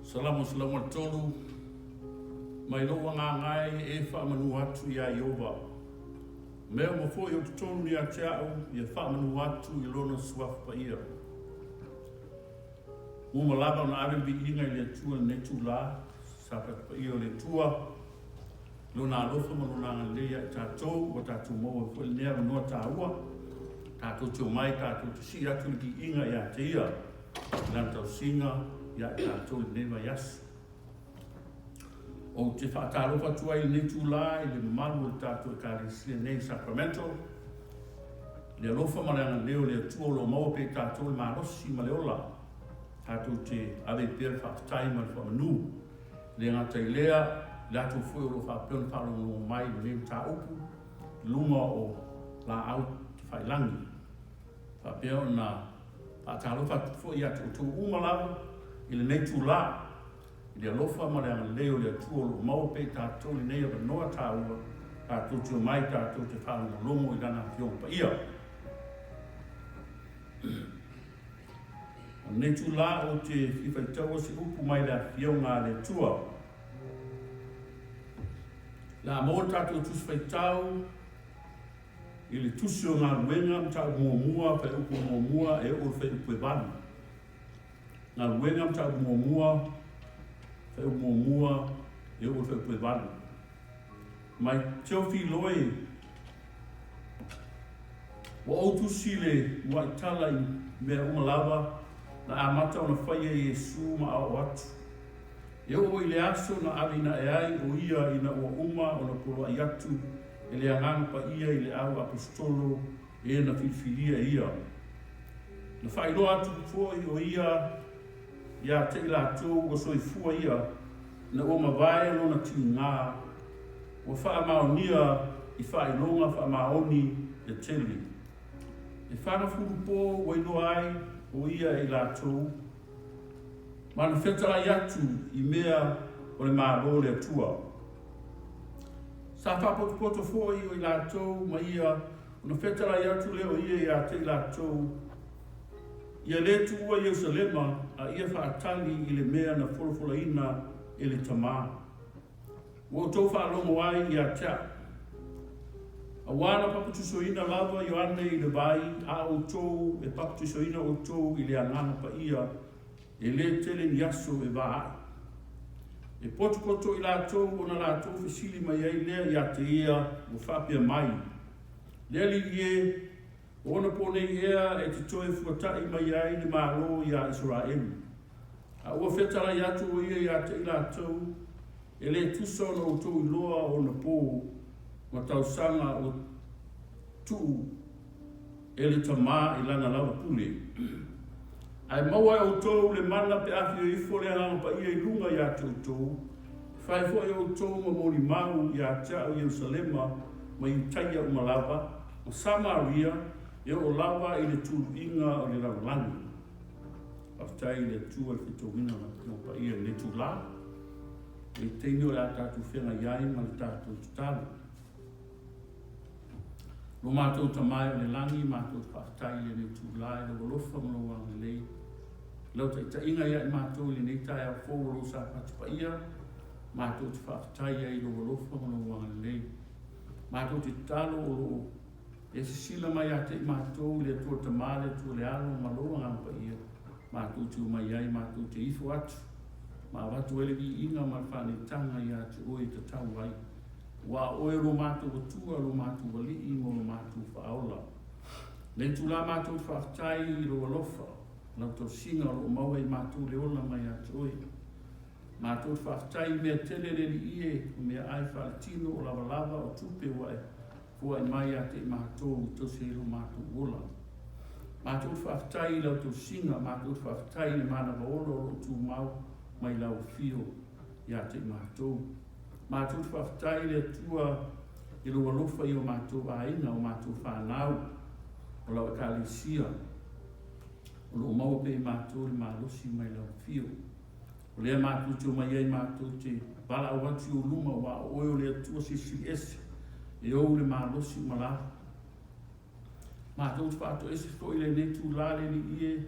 Salamo 103, Mai lou agaga e e faamanu atu iā Ieova. Mea uma foi o totonu ia te a'u, ia faamanu atu i Lona Suafa Paia. Ua uma lava ona ave le viiga i le Atua i lenei itulā, Sapati Paia o le Atua, i Lona alofa ma Lona agalelei ia i tatou, ua tatou maua ai foi lenei avanoa taua, tatou te omai tatou te sii atu le viiga ia te Ia i Lana tausiga ia i tatou i lenei vaiaso. Ou te faatalofa atu ai i lenei itulā i le mamalu o le tatou Ekalesia nei i Sacramento, i le alofa ma le agalelei o le Atua o lo o maua pea i tatou le malosi ma le ola, tatou te ave ai pea le faafetai ma le faamanu. E le gata i lea, i latou foi o lo o faapea ona faalogologo mai i lenei mataupu i luga o laau tafailagi. Faapea ona faatalofa atu foi ia te outou uma lava i lenei itulā, i le alofa ma le agalelei o le Atua o lo o maua pea i tatou lenei avanoa taua tatou te omai tatou te faalogologo i Lana Afioga Paia. O lenei itulā ou te fia faitaua se upu mai le Afioga a le Atua. O le a maua le tatou Tusi Faitau i le Tusi o Galuega, Mataupu Muamua, Fuaiupu Muamua e oo i le Fuaiupu e 8. Galuega, Mataupu Muamua, Fuaiupu Muamua e oo i le Fuaiupu e 8. Mai Teofilo e, ua ou tusi le muai tala i mea uma lava na amata ona faia e Iesu ma aoao atu, e oo i le aso na aveina ae ai o ia ina ua uma ona poloai atu e le Agaga Paia i le au aposetolo e na filifilia e ia. Na faailoa atu foi o ia ia te i latou ua soifua ia ina ua mavae lona tiga, ua faamaonia i faailoga faamaoni e tele. E fagafulu po ua iloa ai o ia e i latou, ma na fetalai atu i mea o le Malo o le Atua. Sa faapotopoto foi o i latou ma ia ona fetalai atu lea o ia ia te i latou, ia le tuua Ierusalema, a ia faatali i le mea na folafolaina e le Tama. Ua outou faalogo ai ia te a'u. Auā na papatisoina lava Ioane i le vai, a o outou e papatisoina outou i le Agaga Paia, e lē tele ni aso e vā aʻe. E potopoto i latou ona latou fesili mai ai lea ia te ia ua faapea mai, Le Alii e, o ona pō nei ea e te toe fuataʻi mai ai le Malo iā Isaraelu? A ua fetalai atu o ia ia te i latou, E lē tusa ona outou iloa ona pō ma tausaga ua tuu e le Tama i lana lava pule. Ae maua e outou le mana pe afio ifo le Agaga Paia i luga ia te outou, e fai foi outou ma molimau ia te a'u Ierusalema ma Iutaia uma lava, ma Samaria, e oo lava i le tuluiga o le lalolagi. Faafetai i le Atua i le faitauina o Lana Afioga Paia i lenei itulā, i le taimi o le a tatou feagai ai ma le tatou tatalo. Lo matou Tama e o le lagi, matou te faafetai i lenei itulā i lou alofa ma lou agalelei, i lau taitaiga ia i matou i lenei taeao fou o lou Sapati paia, matou te faafetai ai i lou alofa ma lou agalelei. Matou te tatalo o lo o e sisila mai ia te i matou le Atua Tama, le Atua le Alo ma lou Agaga Paia, matou te omai ai, matou te ifo atu, ma avatu ai le viiga ma le faaneetaga ia te oe e tatau ai. Aua o oe o lo matou Atua, lo matou Alii ma lo matou Faaola. Lenei itulā matou te faafetai i lou alofa, lau tausiga o lo o maua e matou le ola mai ia te oe. Matou te faafetai i mea tele le Alii e, o meaai faaletino, o lavalava, o tupe ua e foai mai ia te i matou i tausi ai lo matou ola. Matou te faafetai i lau tausiga, matou te faafetai i le manava ola o lo o tumau mai lau afio ia te i matou. Matou te faafetai i le Atua i lou alofa i o matou aiga, o matou fanau, o lau Ekalesia, o lo o maua pea i matou le malosi mai lau afio. O lea matou te omai ai matou te valaau atu i ou luma, aua o oe o le Atua Silisili Ese, e ou le malosi uma lava. Matou te faatoese foi i lenei itulā, le Alii e,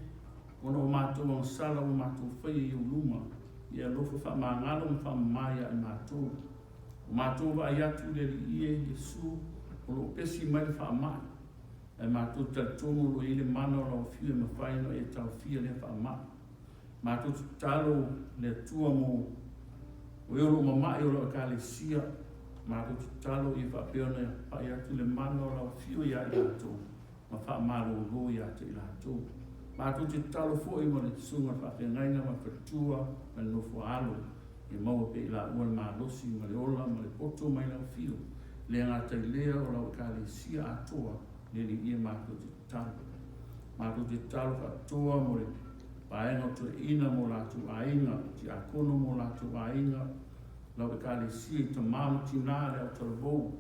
ona o matou agasala ua matou faia i ou luma. Ia alofa faamagalo ma faamama ia i matou. Ua matou vaai atu le Alii e, Iesu, o lo o pesi mai le faamai, ae matou te talitonu o lo o i ai le mana o Lau Afio e mafai ona e taofia lea faamai. Matou te tatalo le Atua mo o e o lo o mama'i o Lau Ekalesia, matou te tatalo ia faapea ona pai atu le mana o Lau Afio ia i latou ma faamalolo ia te i latou. Matou te tatalo foi mo le Susuga i le Faafeagaiga ma le Faletua ma le nofo a alo, ia maua pea i laua le malosi ma le ola ma le poto mai Lau Afio, e le gata i lea o Lau Ekalesia atoa, le Alii e matou te tatalo. Matou te tatalo faapitoa mo le vaega o toeaiina ma o latou aiga, tiakono ma o latou aiga, lau Ekalesia i tama ma tina, le autalavou,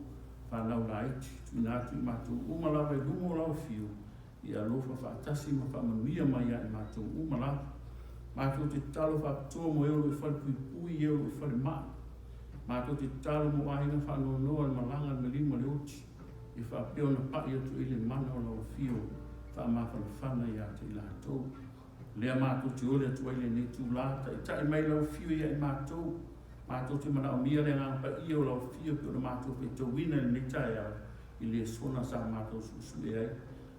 fanau laiti, tuuina atu i matou uma lava i luma o lau afio, ia alofa faatasi ma faamanuia mai ia i matou uma lava. Matou te tatalo faapitoa mo e o lo o i falepuipui, e o lo o i falemai. Matou te tatalo mo aiga faanoanoa, le malaga, le maliu ma le oti. E faapea ona pai atu ai le mana o lau afio faamafanafana ia te i latou. Lea matou te oli atu ai lenei itula, taitai mai lau afio ia i matou. Matou te manaomia le Agaga Paia o lau afio pei ona matou faitauina i lenei taeao i lesona sa matou suesue ai.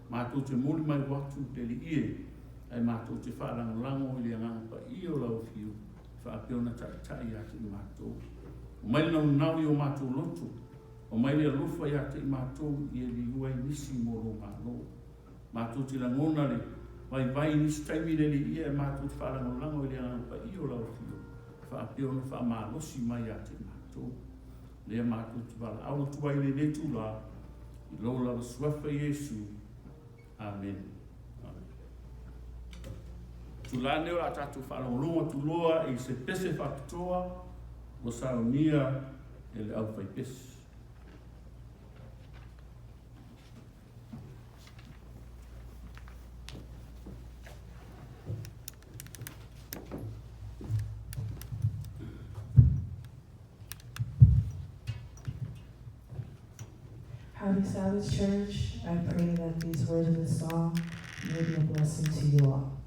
Matou te molimau atu le Alii e, ae matou te faalagolago i le Agaga Paia o lau afio e faapea ona taitai ia te i matou. Omai le naunau i o matou loto. Aumai le alofa ia te i matou i e liua ai nisi mo lou Malo. Matou te lagona le vaivai i nisi taimi le liia e matou te faalagolago i le Agaga Paia o lau Afio e faapea ona faamalosi mai ia te i matou. Lea matou te valaau atu ai i lenei itula, i lou lava Suafa Iesu. Amene. Itula lenei o le a tatou faalogologo atu loa i se pese faapitoa ua saunia e le aufaipese. Happy Sabbath, Church. I pray that these words of this song may be a blessing to you all.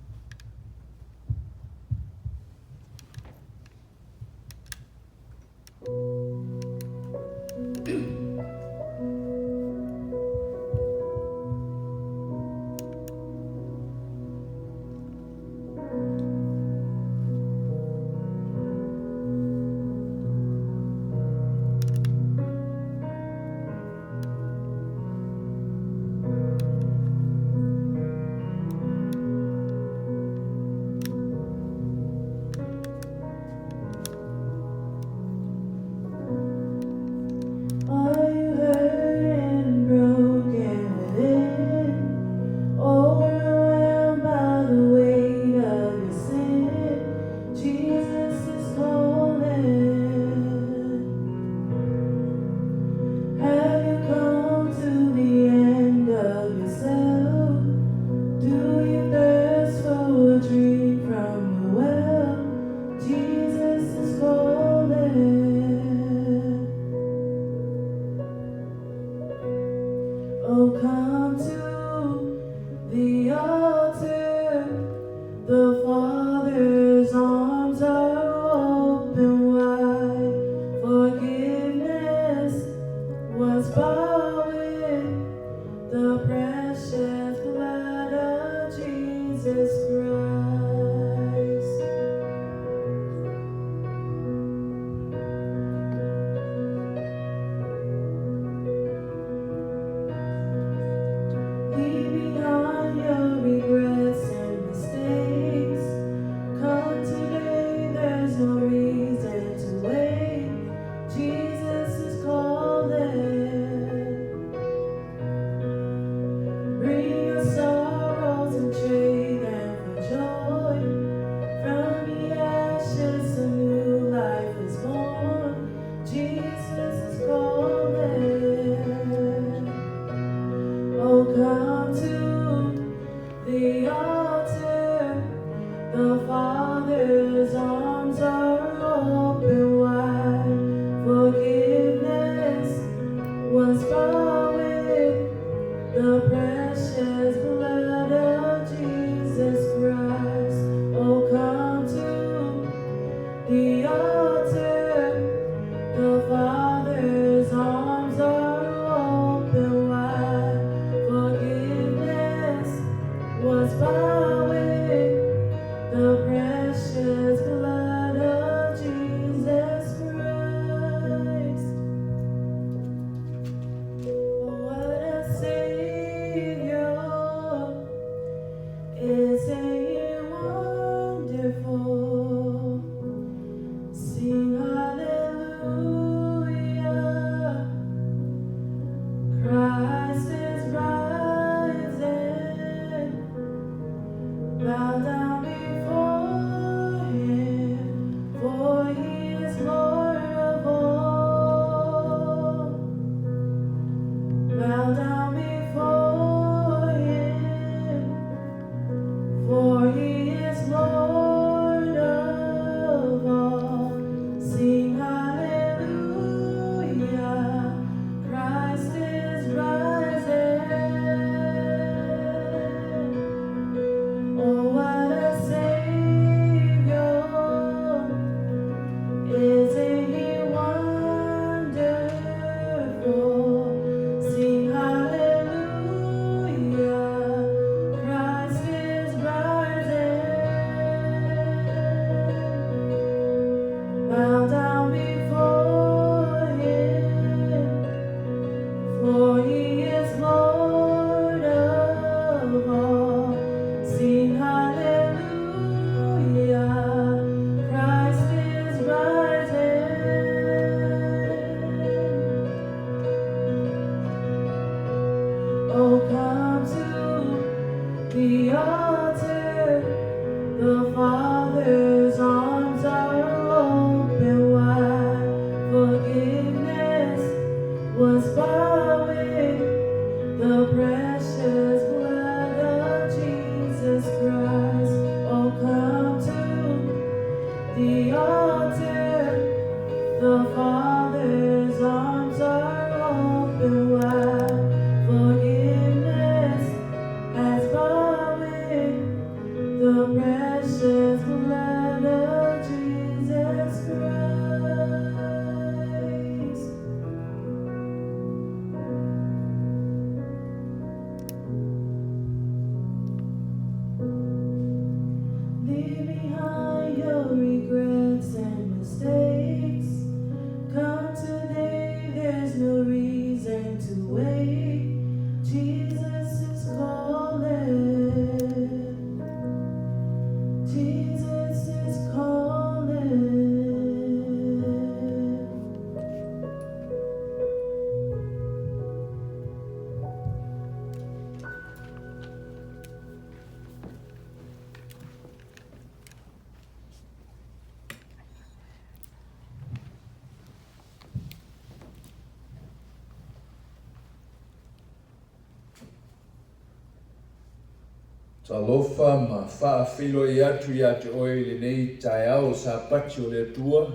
Talofa ma faafeiloai atu ia te oe i lenei taeao o Sapati o le Atua,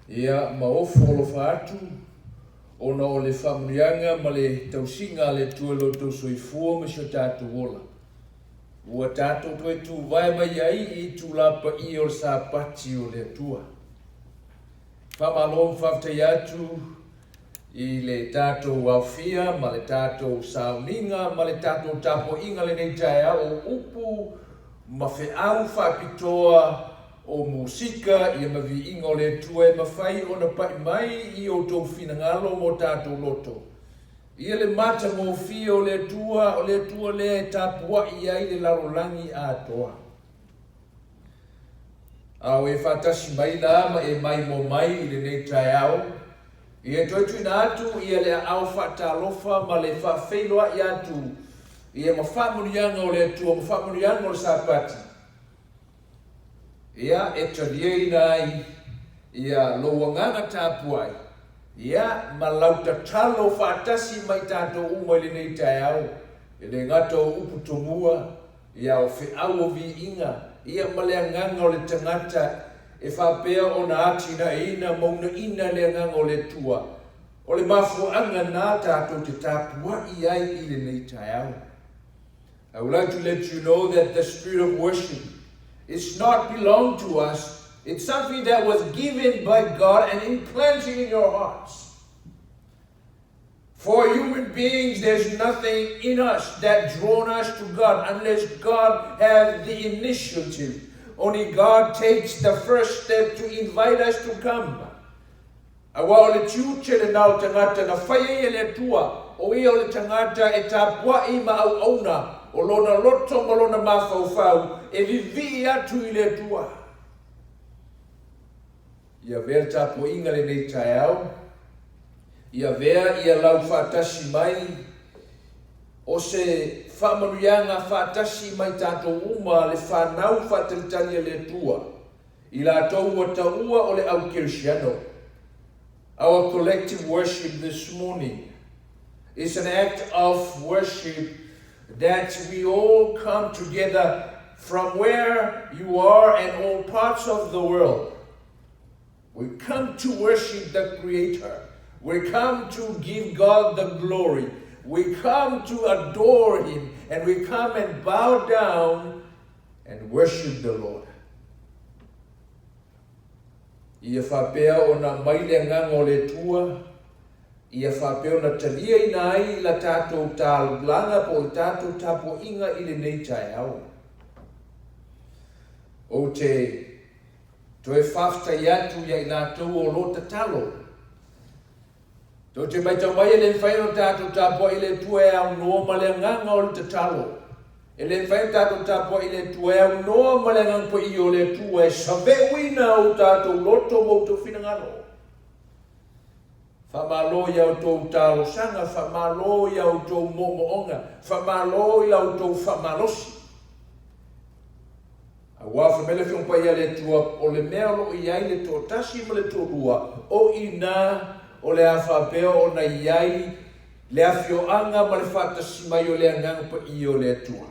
ia ma ofo alofa atu ona o le faamanuiaga ma le tausiga a le Atua i lo outou soifua ma si o tatou ola. Ua tatou toe tuvae mai ai i itula paia o le Sapati o le Atua. Faamalo ma faafetai atu i le tatou aofia ma le tatou sauniga ma le tatou tapuaiga lenei taeao o upu ma feau faapitoa o musika ia ma viiga o le Atua e mafai ona pai mai i outou finagalo ma o tatou loto. Ia le matagofie o le Atua, o le Atua lea e tapuai ai le lalolagi atoa. A o e faatasi mai la ma e maimoa mai i lenei taeao, ia toe tuuina atu ia le aao faatalofa ma le faafeiloai atu ia ma faamanuiaga o le Atua ma faamanuiaga o le Sapati, ia e taliaina ai ia lou agaga tapuai, ia ma lau tatalo faatasi ma i tatou uma i lenei taeao, e le gata o upu tomua, Ia o feau o viiga, ia ma le agaga o le tagata e faapea ona atinaeina ma unaina le agaga o le Atua. O le mafuaaga na tatou te tapuai ai i lenei taeao. I would like to let you know that the spirit of worship is not belong to us. It's something that was given by God and implanted in your hearts. For human beings, there's nothing in us that drawn us to God unless God has the initiative. Only God takes the first step to invite us to come. Aua o le tiute lena o le tagata na fai ai e le Atua, o ia o le tagata e tapuai ma auauna, o lona loto ma lona mafaufau e vivii atu i le Atua. Ia avea le tapuaiga lenei taeao, ia avea ia lau faatasi mai o se faamanuiaga faatasi mai tatou uma le fanau faatalitali a le Atua, i latou ua taua o le au Kerisiano. Our collective worship this morning is an act of worship that we all come together from where you are and all parts of the world. We come to worship the Creator. We come to give God the glory. We come to adore Him and we come and bow down and worship the Lord. Ia faapea ona aumai le Agaga o le Atua, ia faapea ona taliaina ai la tatou taulaga po o le tatou tapuaiga i lenei taeao. Ou te toe faafetai atu ia i latou o lo tatalo. Tou te matau mai e le mafai ona tatou tapuai i le Atua e aunoa ma le agaga o le tatalo. E le mafai ona tatou tapuai i le Atua e aunoa ma le Agaga Paia o le Atua e saveuina o tatou loto ma outou finagalo. Faamalo i a outou talosaga, faamalo i a outou moomooga, faamalo i la outou faamalosi. Aua fai mai le Afioga Paia a le Atua, o le mea o lo o i ai le toatasi ma le toalua, o i ina o le a faapea ona i ai le afioaga ma le faatasi mai o le Agaga Paia o le Atua.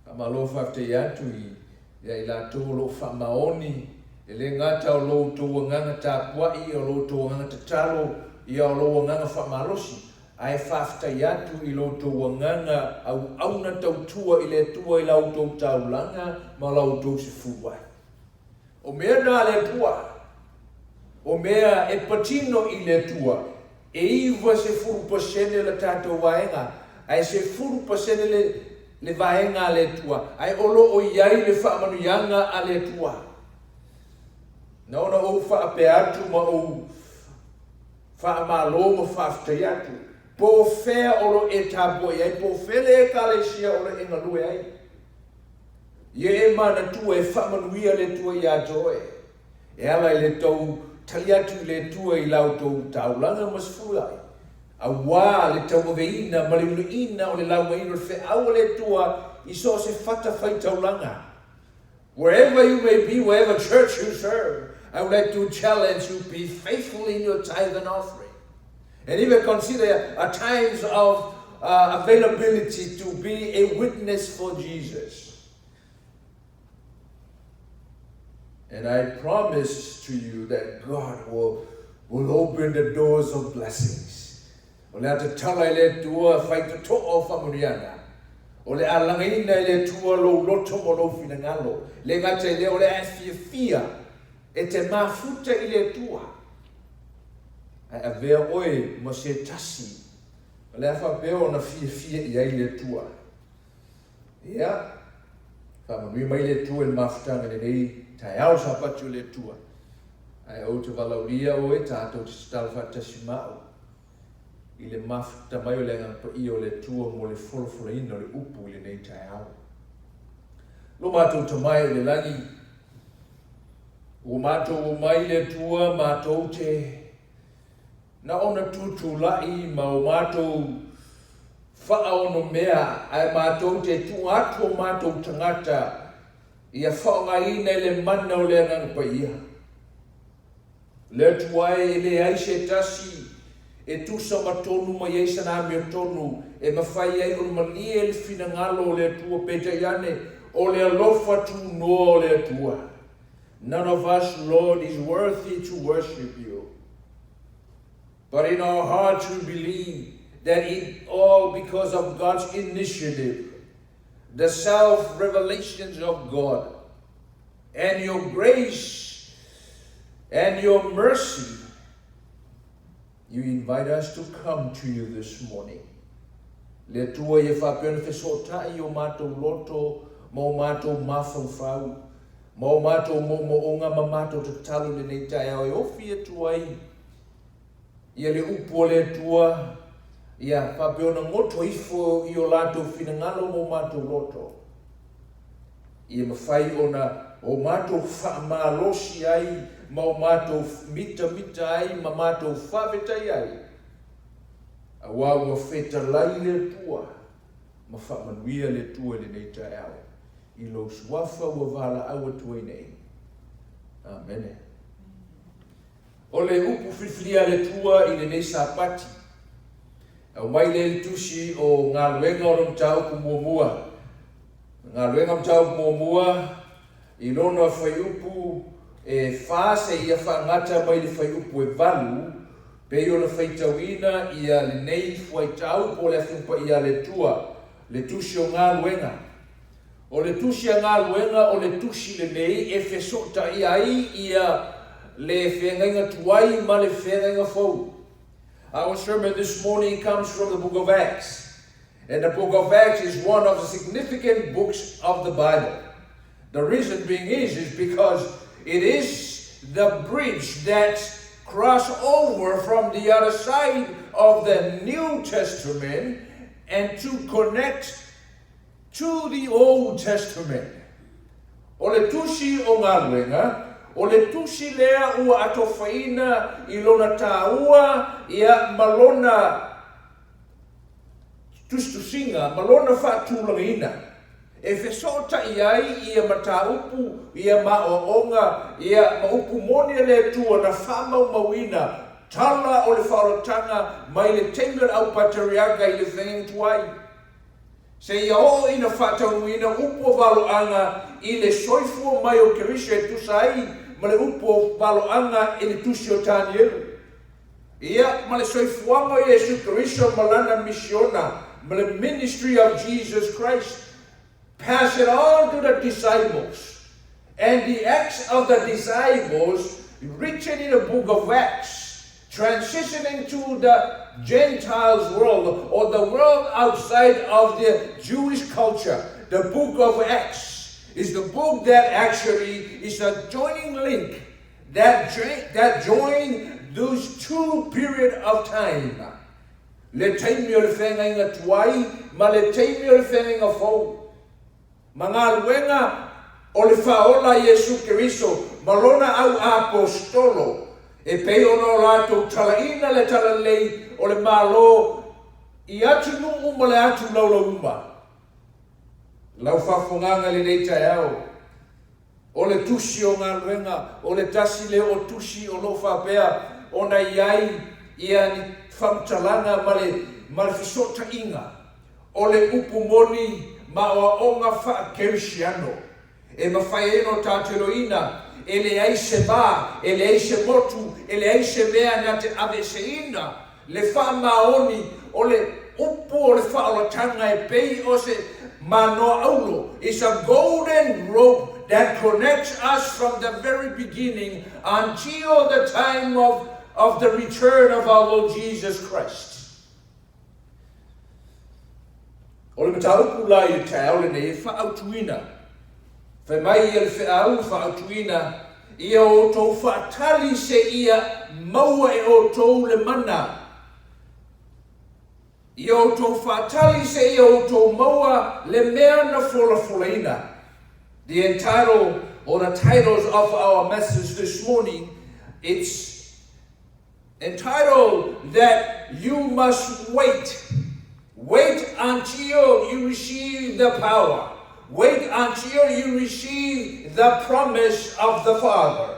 Faamalo faafetai atu i ia i latou o lo o faamaoni, e le gata o lo outou agaga tapuai, o lo outou agaga tatalo, ia o lou agaga faamalosi, Ae faafetai atu i lo outou agaga auauna tautua i le Atua i la outou taulaga ma la outou sefulu ai. O mea na a le Atua, o mea e patino i le Atua, e 90% la tatou vaega, ae 10% le, le vaega a le Atua, ae o lo o i ai le faamanuiaga a le Atua. Na ona ou faapea atu ma ou Faamalo ma faafetai atu. Po o fea o lo e tapuai ai, po o fea le Ekalesia o lo e galue ai. Ia e manatua e faamanuia le Atua ia te oe, e ala i le tou tali atu i le Atua i la outou taulaga ma sefulai, auā le tauaveina ma le unaina o le laugaina o le feau a le Atua i so o se fatafaitaulaga. Wherever you may be, wherever church you serve, I would like to challenge you, be faithful in your tithe and offering. And even consider at times of, availability to be a witness for Jesus. And I promise to you that God will, will open the doors of blessings. O le a tatala e le Atua faitotoa o faamanuiaga. O le a lagaina e le Atua lou loto ma lou finagalo. Le gata i lea, o le a e fiafia e te mafuta i le Atua. Ae avea oe ma se tasi o le a faapea ona fiafia i ai le Atua. Ia, faamanuia mai le Atua i le mafutaga i lenei taeao Sapati o le Atua. Ae ou te valaaulia oe tatou te tatalo faatasi ma au i le mafuta mai o le Agaga Paia o le Atua mo le folafolaina o le upu i lenei taeao. Lo matou Tama e i le lagi, ua matou omai i le Atua matou te na ona tutulai ma o matou faaonomea ae matou te tuu atu o matou tagata ia faaaogaina i le mana o le Agaga Paia. Le Atua e, e leai se tasi e tusa ma tonu mai ai sana amiotonu e mafai ai ona malie le finagalo o le Atua, peitai ane, o le alofa tunoa o le Atua. None of us, Lord, is worthy to worship you. But in our hearts we believe that it all because of God's initiative, the self-revelations of God, and your grace and your mercy, you invite us to come to you this morning. Le Atua ia faapea ona fesootai i o matou loto ma o matou mafaufau, ma o matou moomooga ma matou tatalo i lenei taeao e ofi atu ai ia le upu a le Atua, ia faapea ona goto ifo i o latou finagalo ma o matou loto. Ia mafai ona o matou faamalosi ai ma o matou mitamita ai ma matou faafetai ai, aua ua fetalai le Atua ma faamanuia le Atua i lenei taeao i lou suafa ua valaau atu ai nei. Amene. O le upu filifilia a le Atua i lenei Sapati, aumai lea i le tusi o Galuega o le Mataupu Muamua. Galuega Mataupu Muamua i lona fuaiupu e 4 seia faagata mai le fuaiupu e 8, pei ona faitauina ia lenei fuaitau po o le Afioga Paia a le Atua, le tusi o Galuega. O le tusi a Galuega o le tusi lenei e fesootai ai ia le feagaiga tuai ma le feagaiga fou. Our sermon this morning comes from the book of Acts. And the book of Acts is one of the significant books of the Bible. The reason being is, is because it is the bridge that cross over from the other side of the New Testament and to connect to the Old Testament. O le Tusi o Galuega, o le tusi lea ua atofaina i lona tāua ia ma lona tusitusiga ma lona faatulagaina e fesootai ai ia mataupu ia maoaoga ia ma upu moni a le Atua na faamaumauina tala o le faaolataga mai le taimi o le au pateriaka i le feagaiga tuai seia oo ina faataunuuina upu o valoaga i le soifua mai o Keriso e tusa ai ma le upu o valoaga i le tusi o Tanielu. Ia, ma le soifuaga o Iesu Keriso ma lana misiona ma le ministry of Jesus Christ. Pass it on to the disciples. And the Acts of the Disciples, written in the book of Acts, transitioning to the Gentiles world or the world outside of the Jewish culture. The book of Acts is the book that actually is a joining link that, that join those two period of time. Le taimi o le feagaiga tuai ma le taimi o le feagaiga fou. Ma galuega o le Faaola Iesu Keriso ma lona au aposetolo, e pei ona o latou talaina le talalelei o le Malo i atunuu ma le atu laulauma. Lau faafofogaga i lenei taeao, o le Tusi o Galuega, o le tasi lea o tusi o lo o faapea ona i ai ia ni faamatalaga ma le ma le fesootaiga o le upu moni ma aoaoga faa-Kerisiano e mafai ai ona tatou iloaina e leai se va, e leai se motu, e leai se mea na te aveeseina le faamaoni o le upu o le faaolataga e pei o se manoa auro, is a golden rope that connects us from the very beginning until the time of of the return of our Lord Jesus Christ. O le mataupu la i le taeao lenei e faaautuina. Fai mai ia le feau faaautuina, Ia outou faatali seia maua e outou le mana. Ia outou faatali seia outou maua le mea na folafolaina. The entitle or the titles of our message this morning, it's entitled that you must wait. Wait until you receive the power. Wait until you receive the promise of the Father.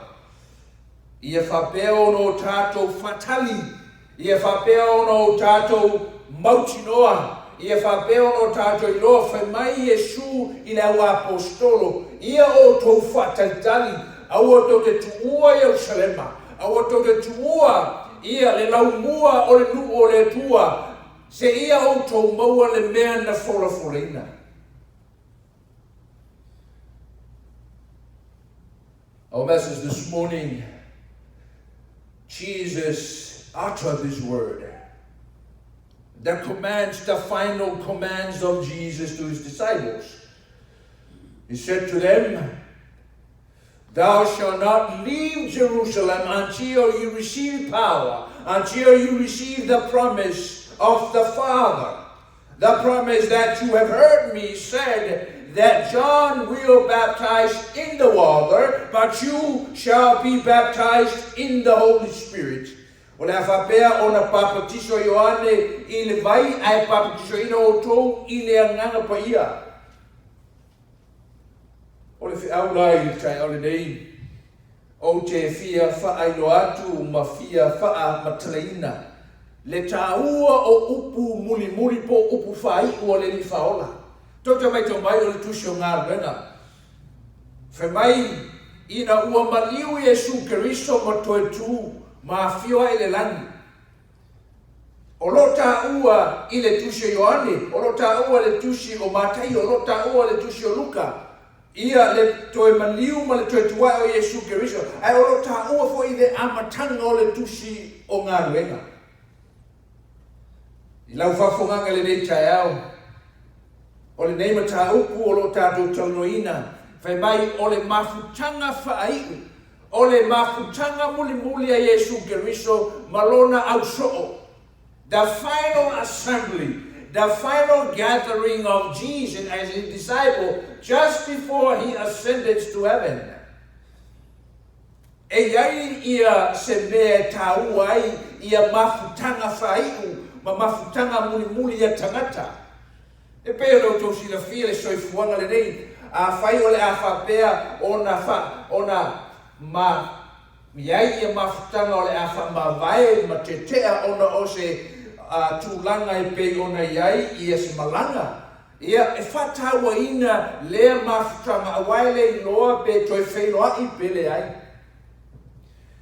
Ia faapea ona o tatou faatali, ia faapea ona o tatou mautinoa, ia faapea ona o tatou iloa, fai mai Iesu i le auaposetolo, Ia outou faatalitali, aua tou te tuua Ierusalema, aua tou te tuua ia le laumua o le nuu o le Atua, seia outou maua le mea na folafolaina. Our message this morning, Jesus uttered this word. The commands, the final commands of Jesus to his disciples. He said to them, Thou shalt not leave Jerusalem until you receive power, until you receive the promise of the Father. The promise that you have heard me said that John will baptize in the water, but you shall be baptized in the Holy Spirit. O le a faapea ona papatiso Ioane i le vai ae papatisoina outou i le Agaga Paia. O le feau la i le taeao lenei, ou te fia faailoa atu ma fia faamatalaina le taua o upu mulimuli po o upu faaiu a le Alii Faaola. Tou te matau mai o le Tusi o Galuega, fai mai, ina ua maliu Iesu Keriso ma toe tu ma afio ae i le lagi, O lo o taua i le Tusi o Ioane, o lo o taua i le Tusi o Mataio, o lo o taua i le Tusi o Luka, ia le toe maliu ma le toe tuae o Iesu Keriso, ae o lo o taua foi i le amataga o le Tusi o Galuega. I lau faafofogaga i lenei taeao, o lenei mataupu o lo o tatou talanoaina, fai mai o le mafutaga faaiu O le mafutaga mulimuli a Iesu Keriso ma Lona ausoo, the final assembly, the final gathering of Jesus as His disciple just before He ascended to heaven. E i ai ia se mea e tāua ai ia mafutaga faaiu ma mafutaga mulimuli a tagata. E pei ona outou silafia le soifuaga lenei, afai o le a faapea ona fa, ona ma i ai ia mafutaga o le a faamavae ma tetea ona o se a, tulaga e pei ona i ai ia se malaga, ia, e faatauaina lea mafutaga aua e le iloa pe toe feiloai pe leai.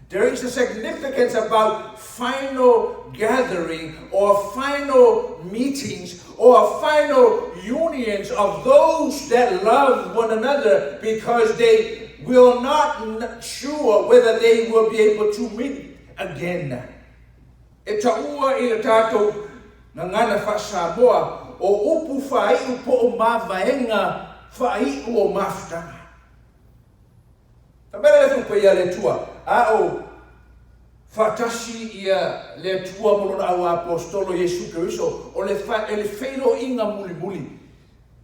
There is a significance about final gathering or final meetings or final unions of those that love one another because they will not sure whether they will be able to meet again. E taua i le tatou gagana faa-Samoa o upu faaiu po o mavaega faaiu o mafutaga. Fai mai le Atua Paia a le Atua, a o faatasi ia le Atua ma Lona auaapostolo Iesu Keriso, o le fa, e le feiloaiga mulimuli.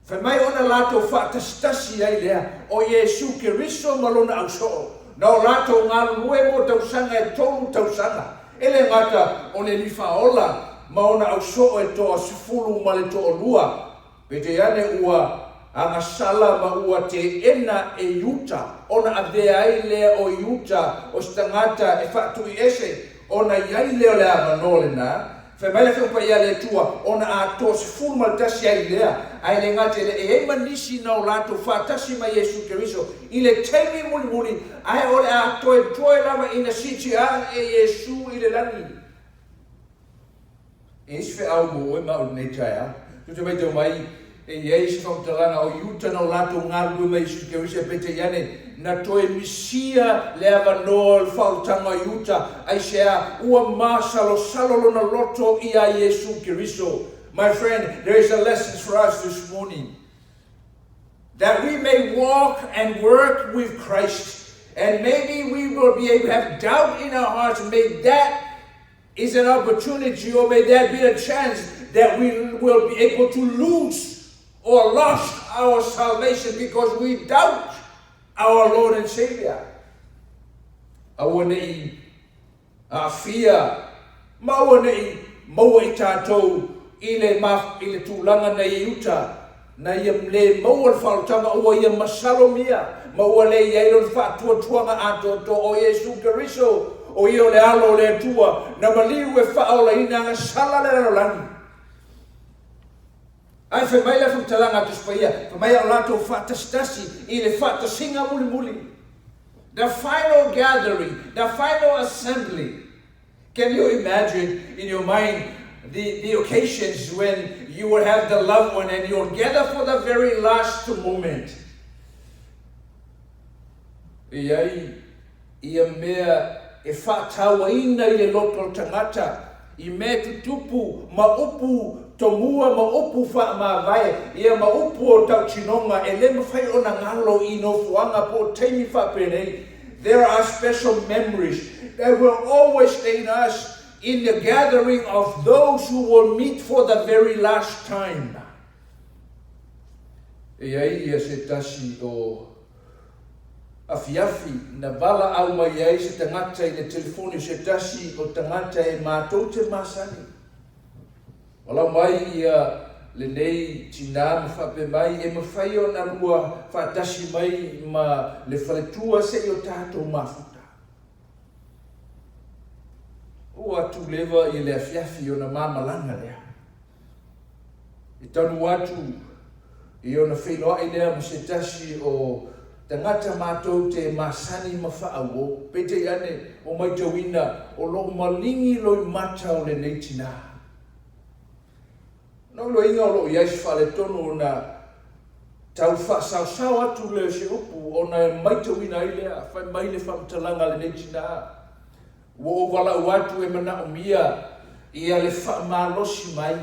Fai mai ona latou faatasitasi ai lea, o Iesu Keriso ma Lona ausoo, na o latou galulue mo tausaga e tolu tausaga. E le gata o le Alii Faaola ma ona ausoo e toasefulu ma le toalua, Peitai ane ua agasala ma ua teena e Iuta, ona avea ai lea o Iuta o se tagata e faatuiese, ona i ai lea o le avanoa lena. Fai mai le Afioga Paia a le Atua, ona atoa 11 ai lea, ae le gata i lea, e i ai ma nisi na o latou faatasi ma Iesu Keriso i le taimi mulimuli, ae o le a toetoe lava ina siiti ae Iesu i le lagi. E i ai se feau mo oe ma au i lenei taeao. Tou te matau mai, e i ai se faamatalaga o Iuta na o latou galulue ma Iesu Keriso, peitai ane, na toe misia le avanoa o le faaolataga o Iuta, aisea? Ua masalosalo lona loto iā Iesu Keriso. My friend, there is a lesson for us this morning. That we may walk and work with Christ, and maybe we will be able to have doubt in our hearts, and may that is an opportunity, or may that be a chance that we will be able to lose or lost our salvation because we doubt our Lord and Savior. Aua ne i aafia ma aua ne i maua i tatou i le, i le tulaga na i uta na ia le maua le faaolataga ua ia masalomia ma ua le i ai lona faatuatuaga atoatoa o Iesu Keriso, o ia o le Alo o le Atua, na maliu e faaolaina agasala le lalolagi. Ae fai mai le faamatalaga a Tusi Paia, fai mai a o latou faatasitasi i le faatasiga mulimuli. The final gathering, the final assembly. Can you imagine in your mind the occasions when you will have the loved one and you'll gather for the very last moment? E i ai ia mea e faatauaina i le loto o le tagata, i mea tutupu ma upu tomua ma upu faamavae, ia ma upu o tautinoga e le mafai ona galo i nofoaga po o taimi faapenei. There are special memories that will always stay in us in the gathering of those who will meet for the very last time. E i ai ia se tasi o afiafi na valaau mai ai se tagata i le telefoni o se tasi o tagata e matou te masani. Valaau mai ia lenei tinā ma faapea mai e mafai ona lua faatasi mai ma le faletua seia o tatou mafuta. Ua tuleva i le afiafi ona mamalaga lea. E taunuu atu i ona feiloai lea ma se tasi o tagata matou te masani ma faauo. Peitai ane, o matauina o lo o maligi loimata o lenei tinā. Na ou iloaina o lo o i ai se faaletonu ona tau faasaosao atu lea o se upu ona e matauina ai lea, fai mai le faamatalaga a lenei tinā, Ua ou valaau atu e manaomia ia le faamalosi mai,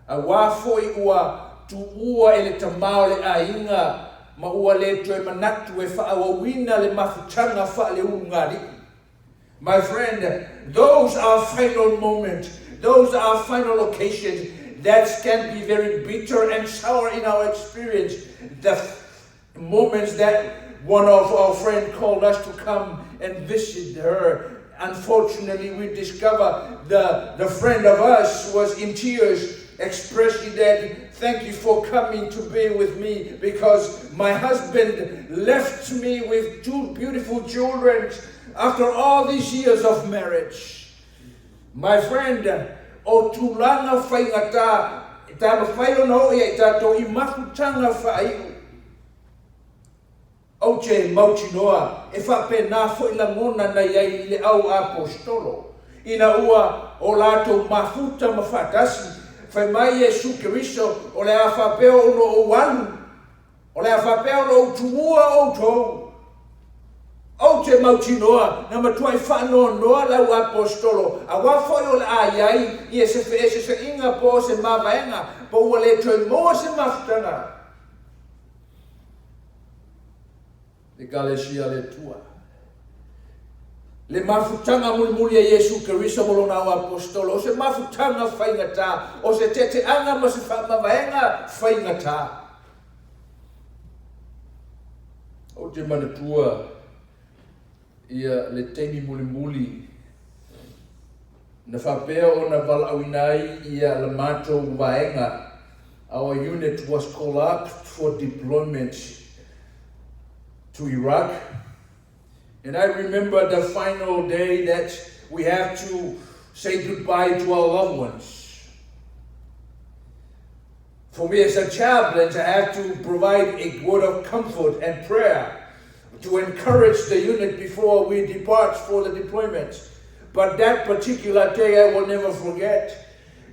auā foi ua tuua e le tamā o le aiga ma ua le toe manatu e faaauauina le mafutaga faaleulugalii. My friend, those are final moment, those are final occasions that can be very bitter and sour in our experience. The moments that one of our friend called us to come and visit her. Unfortunately, we discover the friend of us was in tears, expressing that, thank you for coming to be with me because my husband left me with two beautiful children after all these years of marriage. My friend, o tulaga faigata e taumafai ona oo ia i tatou i mafutaga faaiu. Ou te mautinoa e faapena foi lagona na i ai i le au aposetolo, ina ua o latou mafuta ma faatasi, fai mai Iesu Keriso, O le a faapea ona ou alu, o le a faapea ona ou tuua outou. Ou te mautinoa na matuai faanoanoa le au aposetolo, auā foi o le a i ai ia se feeseeseaiga po o se mavaega, po ua le toe maua se mafutaga. Ekalesia a le Atua. Le mafutaga mulimuli a Iesu Keriso ma lona au aposetolo, o se mafutaga faigata, o se teteaga ma se faamavaega faigata. Ou te manatua ia le taimi mulimuli na faapea ona valaauina ai ia la matou vaega. Our unit was called up for deployment to Iraq. And I remember the final day that we have to Say goodbye to our loved ones. For me as a chaplain, I have to provide a word of comfort and prayer to encourage the unit before we depart for the deployment. But that particular day, I will never forget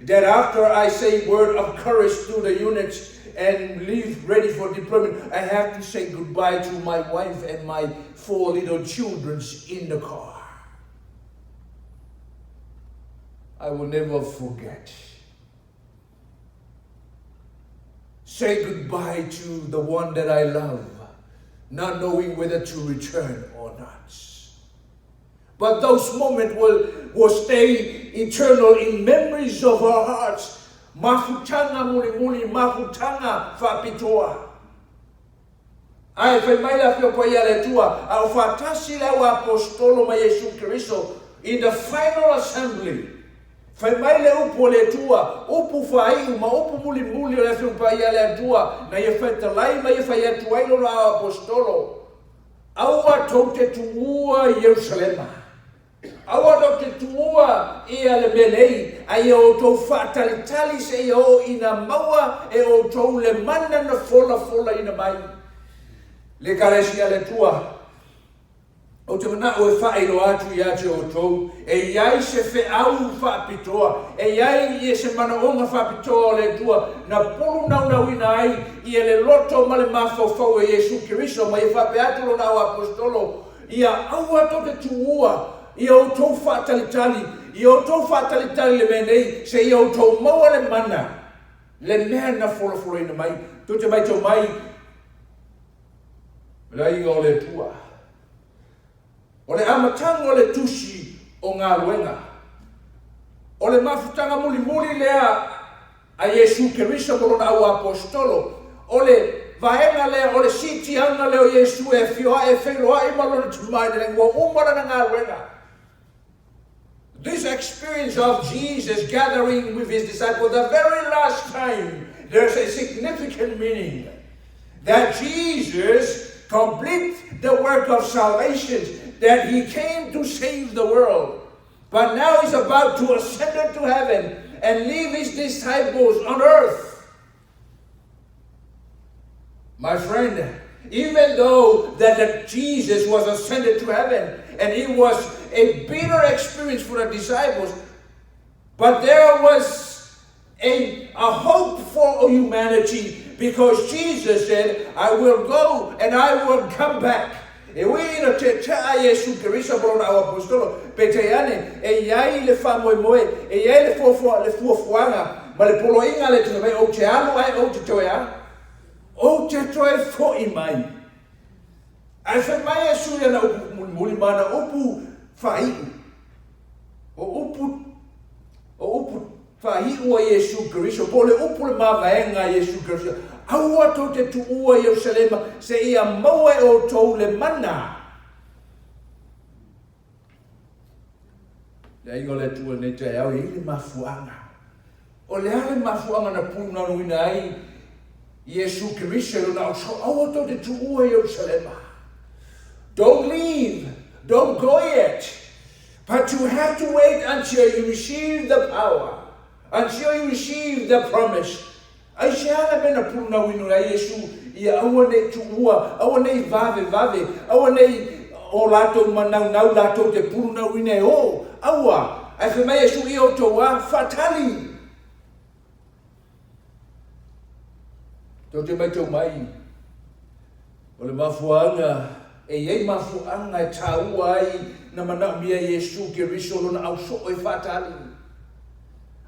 that after I say word of courage to the units and leave ready for deployment, I have to say goodbye to my wife and my 4 little children in the car. I will never forget. Say goodbye to the one that I love, not knowing whether to return or not. But those moments will stay eternal in memories of our hearts. Mafutanga mulimuli, mafutanga faapitoa. Ae fai mai le Afioga Paia a le Atua, a o faatasi le auaposetolo ma Iesu Keriso in the final assembly. Fai mai le upu a le Atua, upu faaiu ma upu mulimuli o le Afioga Paia a le Atua, na ia fetalai ma ia fai atu ai lona auaposetolo, Aua tou te tuua i Ierusalema. Aua tou te tuua ia le mea nei, a ia outou faatalitali seia oo ina maua e outou le mana na folafolaina mai. Le Ekalesia a le Atua, ou te manao e faailoa atu ia te outou, e i ai se feau faapitoa, e i ai ia se manaoga faapitoa o le Atua na pulunaunauina ai ia le loto ma le mafaufau e Iesu Keriso ma ia faapea atu lona auaposetolo, Ia aua tou te tuua ia outou faatalitali, ia outou faatalitali i le mea nei, seia outou maua le mana, le mea na folafolaina mai. Tou te matau mai, le aiga o le Atua. O le amataga o le tusi o galuega. O le mafutaga mulimuli lea a Iesu Keriso ma lona auaposetolo, o le vaega lea, o le siitiaga lea o Iesu e afio ae e feiloai ma lona Tama i le lagi, ua uma lana galuega. This experience of Jesus gathering with his disciples the very last time, there's a significant meaning that Jesus complete the work of salvation, that he came to save the world. But now he's about to ascend into heaven and leave his disciples on earth. My friend, even though that Jesus was ascended to heaven and it was a bitter experience for the disciples, but there was a hope for humanity because Jesus said, I will go and I will come back. E ui ina tetea Iesu Keriso ma lona auaposetolo, peitai ane, e i ai le faamoemoe, e i ai le fuafua, le fuafuaga ma le poloaiga a le Atua mai, ou te alu ae ou te toe a, ou te toe fo'i mai. Ae fai mai Iesu i ana upu mulimuli ma ana upu faaiu. O upu, o upu faaiu a Iesu Keriso, po o le upu le mavaega a Iesu Keriso, Aua tou te tuua Ierusalema seia maua e outou le mana. Le aiga o le Atua i lenei taeao, e i ai le mafuaaga. O le a le mafuaaga na pulunanuina ai Iesu Keriso i lona ausoo? Aua tou te tuua Ierusalema. Don't leave. Don't go yet. But you have to wait until you receive the power, until you receive the promise. Aisea le mea na pulunauina ai Iesu ia aua nei tuua, aua nei vavevave, aua nei o latou manaunau latou te pulunauina e o, aua. Ae fai mai Iesu ia outou a, faatali. Tou te matau mai, o le mafuaaga, e i ai mafuaaga e taua ai na manaomia e Iesu Keriso lona ausoo e faatali.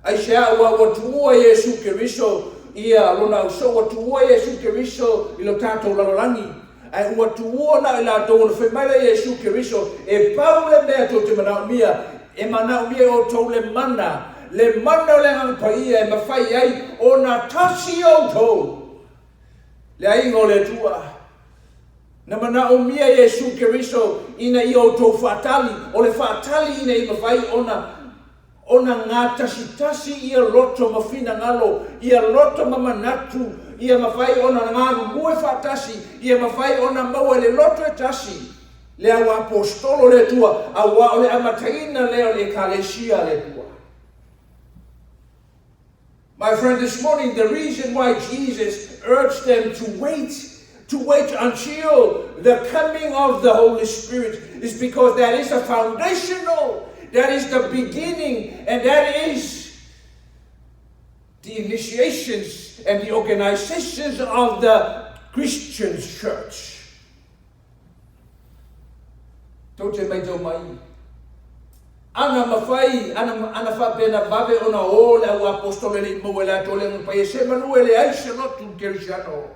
Aisea aua ua tuua Iesu Keriso ia lona ausoo, ua tuua Iesu Keriso i lo tatou lalolagi, ae ua tuua na o i latou ona fai mai lea Iesu Keriso, e pau le mea tou te manaomia, e manaomia e outou le mana, le mana o le Agaga Paia e mafai ai ona tasi outou. Le aiga o le Atua. Na manaomia Iesu Keriso ina ia outou faatali, o le faatali ina ia mafai ona ona gatasitasi ia loto ma finagalo, ia loto ma manatu, ia mafai ona galulue faatasi, ia mafai ona maua i le loto e tasi le auaposetolo o le Atua, auā o le amataina lea o le Ekalesia a le Atua. My friend, this morning, the reason why Jesus urged them to wait, to wait until the coming of the Holy Spirit, is because that is the foundational, that is the beginning, and that is the initiations and the organizations of the Christian church. Tou te matau mai, ana mafai, ana, ana faapea na vave ona o le au apostola e le i maua e latou le Agaga Paia, semanu e leai se lotu kerisiano.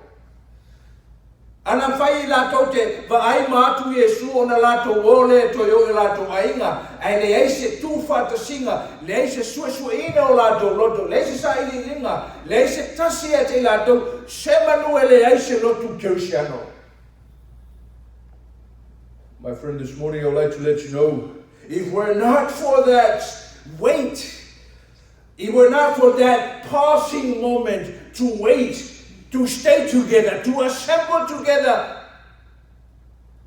Ana mafai i latou te vaai ma atu Iesu ona latou o lea e toe o i o latou aiga, ae leai se tuufaatasiga, leai se suesueina o latou loto, leai se sailiiliga, leai se tasi ia te i latou, semanu e leai se lotu kerisiano. My friend, this morning I would like to let you know, if we're not for that wait, if we're not for that pausing moment to wait, to stay together, to assemble together,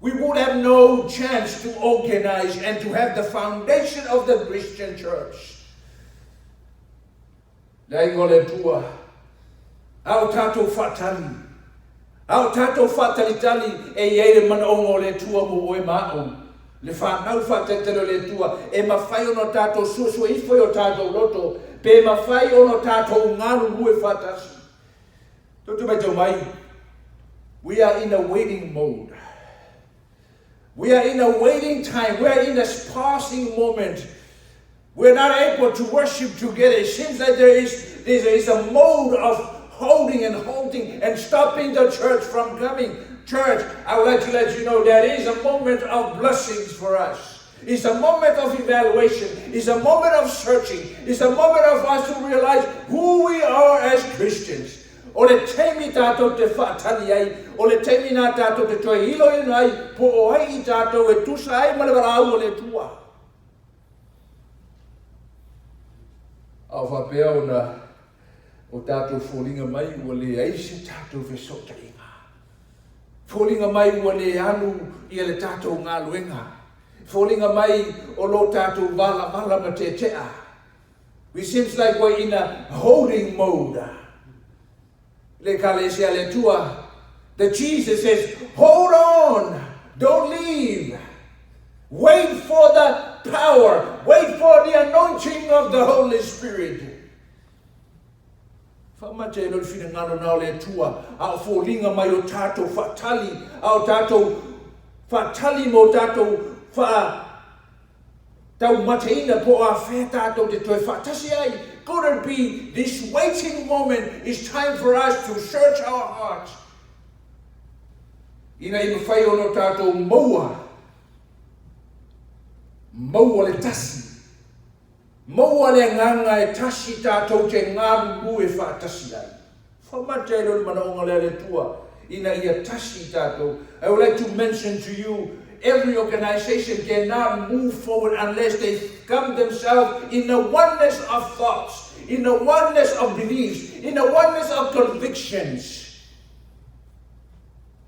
we would have no chance to organize and to have the foundation of the Christian church. Le aiga o le Atua, a o tatou faatali, a o tatou faatalitali e i ai le manaoga o le Atua mo oe ma a'u, le fanau faatalitali o le Atua, e mafai ona tatou suesue ifo i o tatou loto, pe mafai ona tatou galulue faatasi. Tou te matau mai, we are in a waiting mode. We are in a waiting time. We are in a pausing moment. We're not able to worship together. It seems like there is, there is a mode of holding and holding and stopping the church from coming. Church, I would like to let you know that is a moment of blessings for us. It's a moment of evaluation. It's a moment of searching. It's a moment of us to realize who we are as Christians. O le taimi tātou te whaatali ai, o le taimi nā tātou te toe iloilo ai, po o ai i tātou e tusa ai ma le valaau o le Atua. A o faapea ona o tātou foliga mai ua leai se tātou fesootaiga. Foliga mai ua le alu ia le tātou galuega. Foliga mai o lo tātou valavala ma tetea. We seems like we're in a holding mode. Le Ekalesia a le Atua, the Jesus says, hold on, don't leave. Wait for the power, wait for the anointing of the Holy Spirit. Faamate ai loa le finagalo na o le Atua, a o foliga mai o tatou faatali, a o tatou faatali ma o tatou faa taumateina po o afea tatou te toe faatasi ai. Could it be this waiting moment is time for us to search our hearts ina ia mafai ona o tatou maua, maua le tasi, maua le agaga e tasi tatou te galulue faatasi ai. Faamate ai loa le manaoga lea a le Atua ina ia tasi tatou. I would like to mention to you, every organization cannot move forward unless they come themselves in the oneness of thoughts, in the oneness of beliefs, in the oneness of convictions.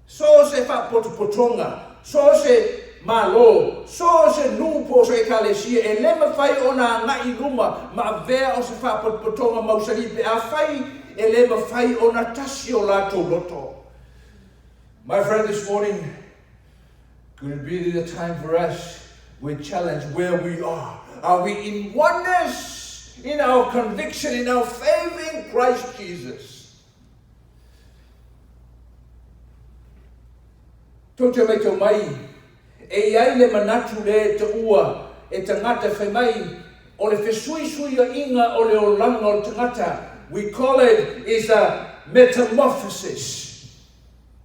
So o se faapotopotoga, so o se Malo, so o se nuu po o se Ekalesia e le mafai ona agai i luma ma avea o se faapotopotoga mausali pe afai e le mafai ona tasi o latou loto. My friend, this morning, could it be the time for us we challenge where we are? Are we in oneness in our conviction, in our faith in Christ Jesus? Tou te matau mai, e i ai le manatu lea e taua e tagata fai mai, o le fesuisuiaiga o le olaga o le tagata, we call it is a metamorphosis.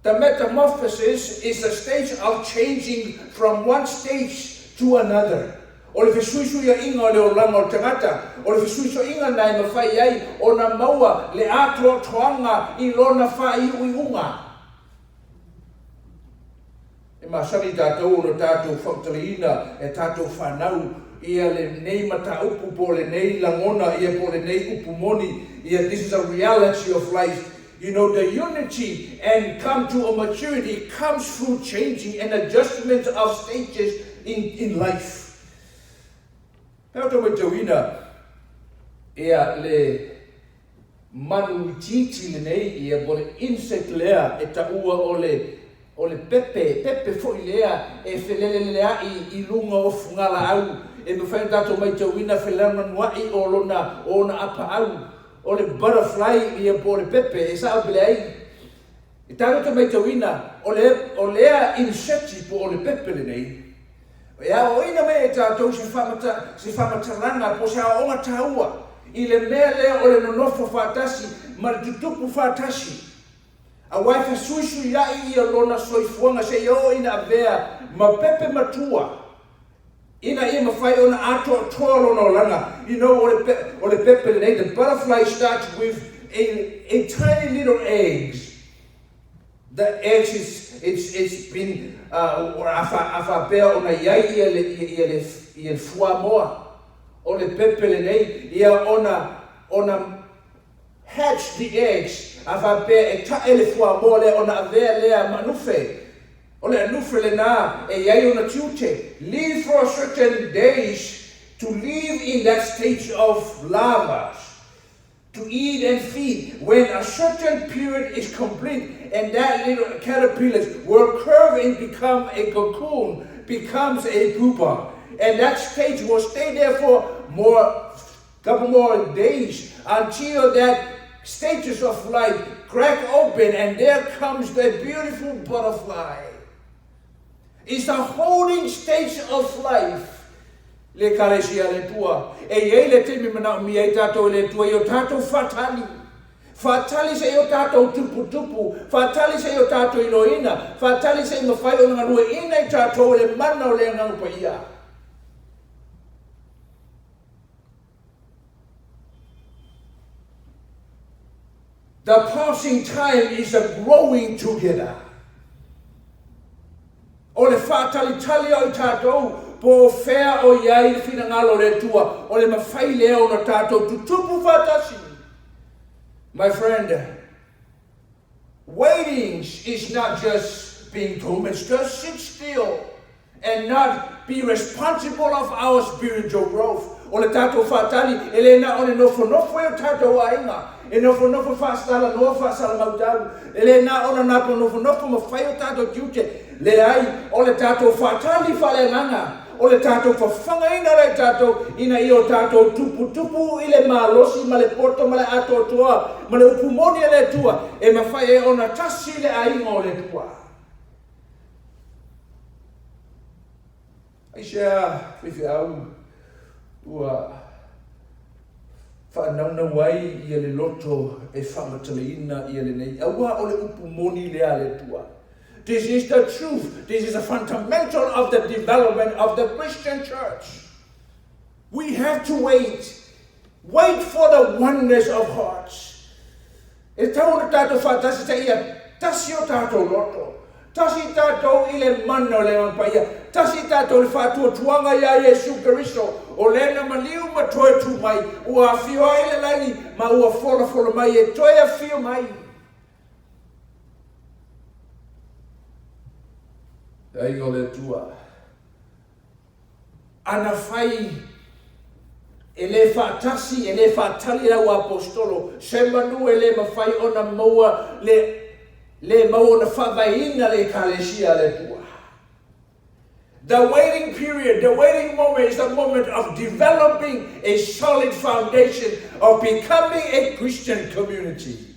The metamorphosis is a stage of changing from one stage to another. O le fesuisuiaiga o le olaga o le tagata, o le fesuisuiaiga lena e mafai ai ona maua le atoatoaga i lona faaiuiuga. E masani tatou ona tatou fautaliina e tatou fanau ia lenei mataupu po o lenei lagona ia po o lenei upu moni ia this is a reality of life you know the unity and come to a maturity comes through changing and adjustment of stages in in life. Pe a outou maitauina ia le. manu itiiti lenei, ia, po o le insect lea e taua o le, o le pepe, pepe foi lea e felelelea'i i luga o fugalaau, e mafai ona tatou maitauina felamanua'i o lona, o ona apaau, o le butterfly, ia, po o le pepe, e sa'o pe leai. E tatou te maitauina, o le, o lea insect po o le pepe lenei, E aoaoina mai e tatou se faamatalaga se faamatalaga po o se aoaoga taua i le mea lea o le nonofo faatasi ma le tutupu faatasi. Aua e fesuisuia'i ia lona soifuaga seia oo ina avea ma pepe matua ina ia mafai ona atoatoa lona olaga. You know, o le, o le pepe lenei, the butterfly starts with a, a tiny little eggs. The eggs it's it's it's been uh, a fa a faapea ona i ai ia le ia le ia le fuamoa o le pepe lenei ia ona ona hatch the eggs a faapea e tae le fuamoa lea ona avea lea ma anufe o le anufe lena e i ai ona tiute live for a certain days to live in that stage of larvas to eat and feed when a certain period is complete and that little caterpillars will curve and become a cocoon, becomes a pupa. And that stage will stay there for more couple more days until that stages of life crack open and there comes the beautiful butterfly. It's a holding stage of life le Ekalesia a le Atua. E i ai le taimi manaomia ai tatou e le Atua i o tatou faatali. Faatali se i o tatou tuputupu, faatali se i o tatou iloina, faatali se i mafai ona galueina i tatou e le mana o le Agaga Paia. The passing time is a growing together. O le faatalitali o i tatou, po o fea o i ai le finagalo o le Atua, o le mafai lea ona tatou tutupu faatasi. My friend, waiting is not just being told, it's just sit still and not be responsible of our spiritual growth. O le tatou faatali, e le na o le nofonofo e o tatou aiga, e nofonofo faasatalanoa faasalamautau, e le na ona napo nofonofo ma fai o tatou tiute, leai, o le tatou faatali faaleagaga, o le tatou fafagaina lea i tatou ina ia o tatou tuputupu i le malosi ma le poto ma le atoatoa ma le upu moni a le Atua e mafai ai ona tasi le aiga o le Atua. Aisea faifeau ua faanaunau ai ia le loto e faamatalaina ia lenei, aua o le upu moni lea a le Atua. This is the truth. This is the fundamental of the development of the Christian church. We have to wait. Wait for the oneness of hearts. E tatau ona tatou faatasi seia tasi o tatou loto, tasi tatou i le mana o le Agaga Paia, tasi tatou i le faatuatuaga iā Iesu Keriso, o lea na maliu ma toe tu mai, ua afio ai le lagi ma ua folafola mai e toe afio mai. Le aiga o le Atua. Ana fai e le faatasi, e le faatali lau aposetolo, se manu e le mafai ona maua le le maua ona faavaeina le Ekalesia a le Atua. The waiting period, the waiting moment is the moment of developing a solid foundation of becoming a Christian community.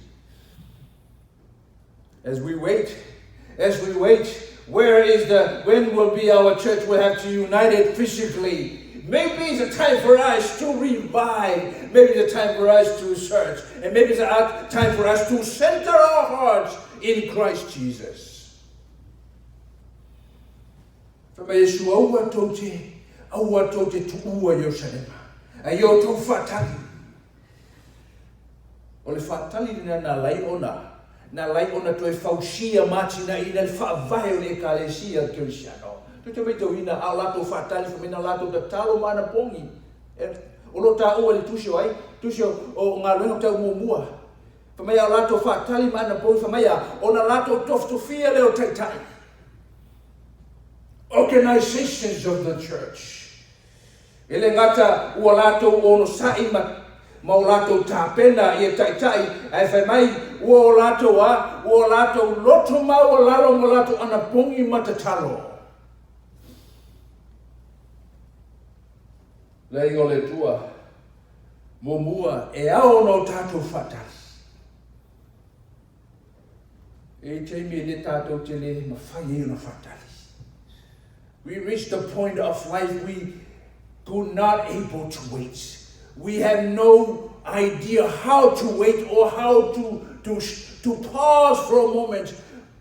As we wait, as we wait, where is the, when will be our church will have to unite it physically? Maybe it's a time for us to revive. Maybe it's a time for us to search. And maybe it's a time for us to center our hearts in Christ Jesus. Fai mai Iesu, Aua tou te, aua tou te tuua Ierusalema, a ia outou faatali. O le faatali lena na alai ona, na alai ona toe fausia ma atinaeina le faavae o le Ekalesia Kerisiano. Tou te maitauina, a o latou faatali fai mai na latou tatalo ma anapogi. E, o lo o taua i le tusi o ai? Tusi o, o Galuega Tau Muamua. Fai mai a o latou faatali ma anapogi fai mai a, ona latou tofitofia lea o taitai. Organizations of the church. E le gata ua latou onosai ma, ma o latou tapena ia taitai, ae fai mai ua o latou a, ua o latou loto maualalo ma latou anapogi ma tatalo. Le Aiga o le Atua, muamua e ao ona o tatou faatali. E i ai taimi e le tatou te le mafai ai ona faatali. We reach the point of life we could not able to wait. We have no idea how to wait or how to, to, to pause for a moment,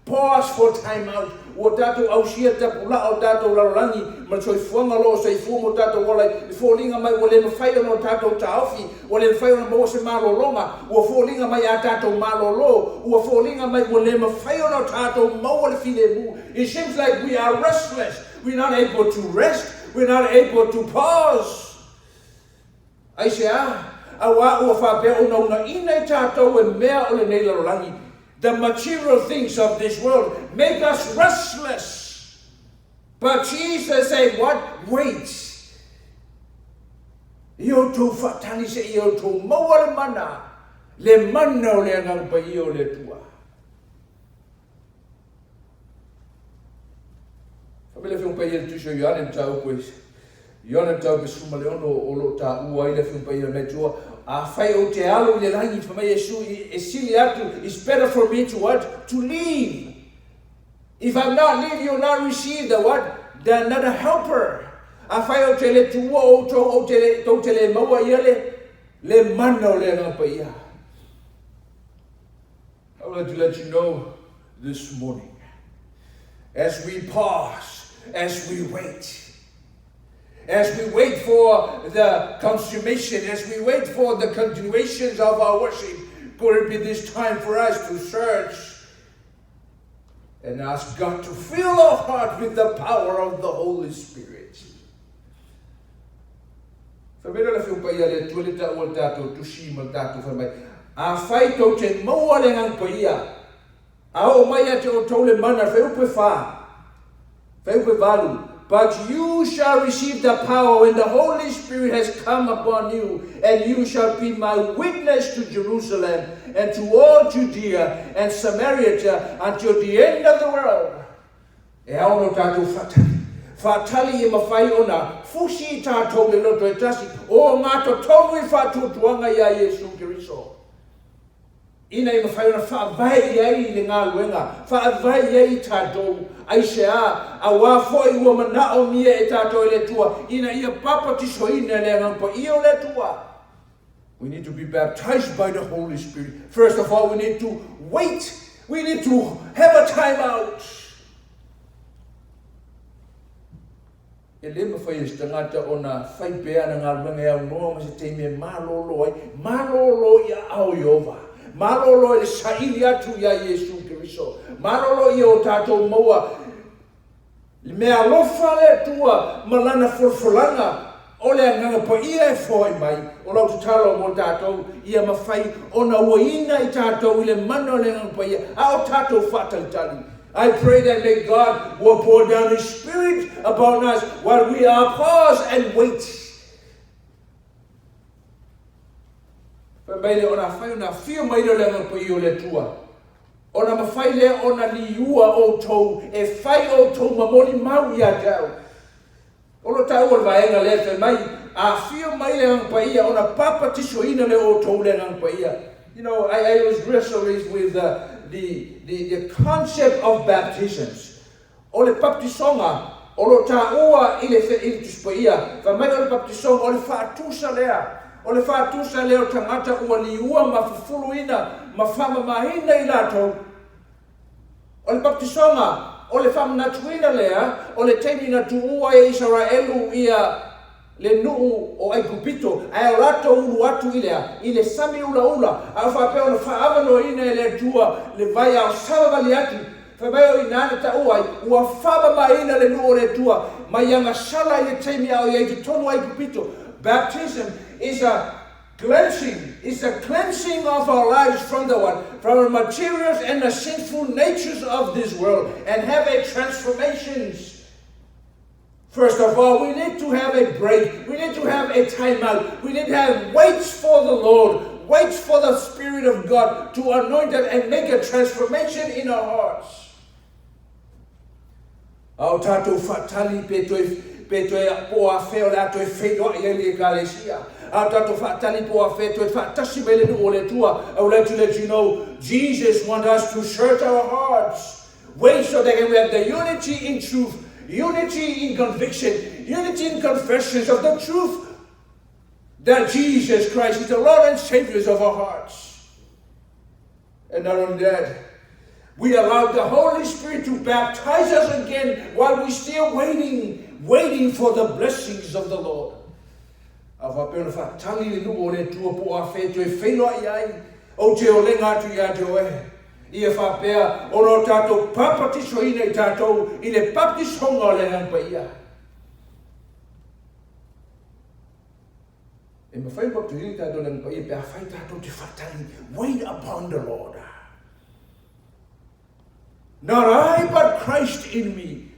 pause for time out. Ua tatou ausia tapulaa o tatou lalolagi ma le soifuaga o lo o soifua ma o tatou ola ai, e foliga mai ua le mafai ona o tatou taofi, ua le mafai ona maua se malologa, ua foliga mai a tatou malolo, ua foliga mai ua le mafai ona o tatou maua le filemu. It seems like we are restless, we're not able to rest, we're not able to pause. Aisea? Auā ua faapea unaunaina i tatou e mea o lenei lalolagi, the material things of this world make us restless. But Jesus said what? Wait. Ia outou faatali seia outou maua le mana, le mana o le Agaga Paia o le Atua. Fai mai le Afioga Paia i le Tusi o Ioane mataupu e Ioane mataupu e 16 o lo o taua ai le Afioga Paia mai Atua, afai ou te alu i le lagi, fai mai Iesu e sili atu, it's better for me to what? To leave. If I'm not leave, you'll not receive the what? The another helper. Afai ou te le tuua outou, ou te le, tou te le maua ia le, le mana o le Agaga Paia. I would like to let you know this morning, as we pause, as we wait, as we wait for the consummation, as we wait for the continuations of our worship, could it be this time for us to search and ask God to fill our heart with the power of the Holy Spirit? Fai mai le Afioga Paia a le Atua le taua le tatou tusi ma le tatou fai mai, Afai tou te maua le Agaga Paia, a oo mai ia te outou le mana, fuaiupu e fa, fuaiupu e valu, But you shall receive the power when the Holy Spirit has come upon you, and you shall be my witness to Jerusalem and to all Judea and Samaria until the end of the world. E ao ona o tatou faatali. Faatali ia mafai ona fusi i tatou le loto e tasi o gatotonu i faatuatuaga iā Iesu Keriso, ina ia mafai ona faavae i ai le galuega, faavae i ai i tatou. Aisea? Auā foi ua manaomia e tatou e le Atua ina ia papatisoina e le Agaga Paia o le Atua. We need to be baptized by the Holy Spirit. First of all, we need to wait. We need to have a time out. E le mafai e se tagata ona fai pea ana galuega e aunoa ma se taimi e malolo ai, malolo i aao o Ieova, malolo i le saili atu iā Iesu Keriso, malolo ia o tatou maua Le meaalofa a le Atua ma Lana folafolaga o le Agaga Paia e foai mai, o lau tatalo mo tatou, ia mafai ona uaina i tatou i le mana o le Agaga Paia, a o tatou faatalitali. I pray that may God will pour down His Spirit upon us while we are pause and wait. Fai mai lea, ona afai ona afio mai lea o le Agaga Paia o le Atua, ona mafai lea ona liua outou e fai outou ma molimau ia te au. O lo taua le vaega lea fai mai, afio mai le Agaga Paia ona papatisoina lea o outou le Agaga Paia. You know, I, I was wrestling with the, the, the, the concept of baptisms. O le baptisoga o lo o taua i le i le Tusi Paia, fai mai o le baptisoga o le faatusa lea, o le faatusa lea o tagata ua liua ma fufuluina ma faamamaina i latou. O le baptisoga o le faamanatuina lea o le taimi na tuua ai e Isaraelu ia le nuu o Aikupito, ae o latou ulu atu i le a? I le sami ulaula, a o faapea ona faaavanoaina e le Atua le vai a o savavali atu, fai mai o i ina na taua ai, ua faamamaina le nuu o le Atua mai agasala i le taimi a o i ai i totonu o Aikupito. Baptism is a cleansing, is a cleansing of our lives from the what? From the materials and the sinful natures of this world and have a transformations. First of all, we need to have a break. We need to have a timeout. We need to have waits for the Lord, waits for the Spirit of God to anoint us and make a transformation in our hearts. A o tātou whaatali pe toe, pe toe po a whea o le a toe wheiloa i ai le ekalesia. A o tātou whaatali po a whea toe whaatasi mai le nuu o le Atua. I would like to let you know, Jesus wants us to search our hearts. Wait so that we have the unity in truth, unity in conviction, unity in confessions of the truth that Jesus Christ is the Lord and Savior of our hearts. And not only that, we allow the Holy Spirit to baptize us again while we're still waiting, waiting for the blessings of the Lord. A faapea ona faatali le nuu o le Atua po o afea e toe feiloai ai, ou te olega atu ia te oe. Ia faapea ona o tatou papatisoina i tatou i le baptisoga o le Agaga Paia. E mafai ona baptisoina i tatou i le Agaga Paia pe afai tatou te faatali, wait upon the Lord. Not I but Christ in me.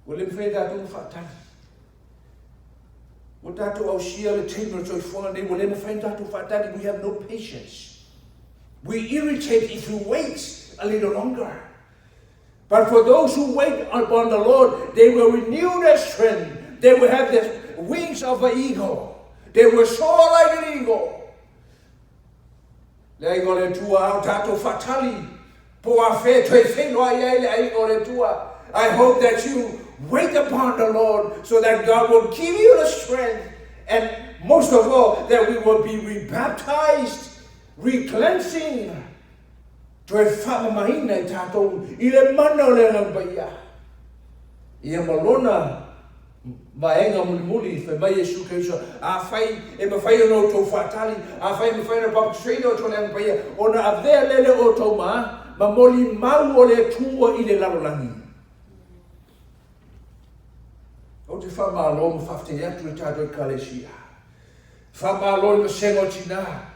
Ua le mafai e tatou ona faatali. Ua tatou ausia le taimi o le soifuaga nei, ua le mafai ona tatou faatali. We have no patience. We irritate if we wait a little longer. But for those who wait upon the Lord, they will renew their strength. They will have the wings of an eagle. They will soar like an eagle. Le aiga o le Atua, a o tatou faatali, po o afea e toe feiloai ai le aiga o le Atua. I hope that you wait upon the Lord so that God will give you the strength and most of all that we will be rebaptized, recleansing, toe faamamaina i tatou i le mana o le Agaga Paia. Ia ma lona vaega mulimuli, fai mai Iesu Keriso, Afai e mafai ona outou faatali, afai e mafai ona baptisoina outou i le Agaga Paia, ona avea lea le outou ma, ma molimau o le Atua i le lalolagi. Ou te faamalo ma faafetai atu i le tatou Ekalesia. Faamalo i le vasega o tinā.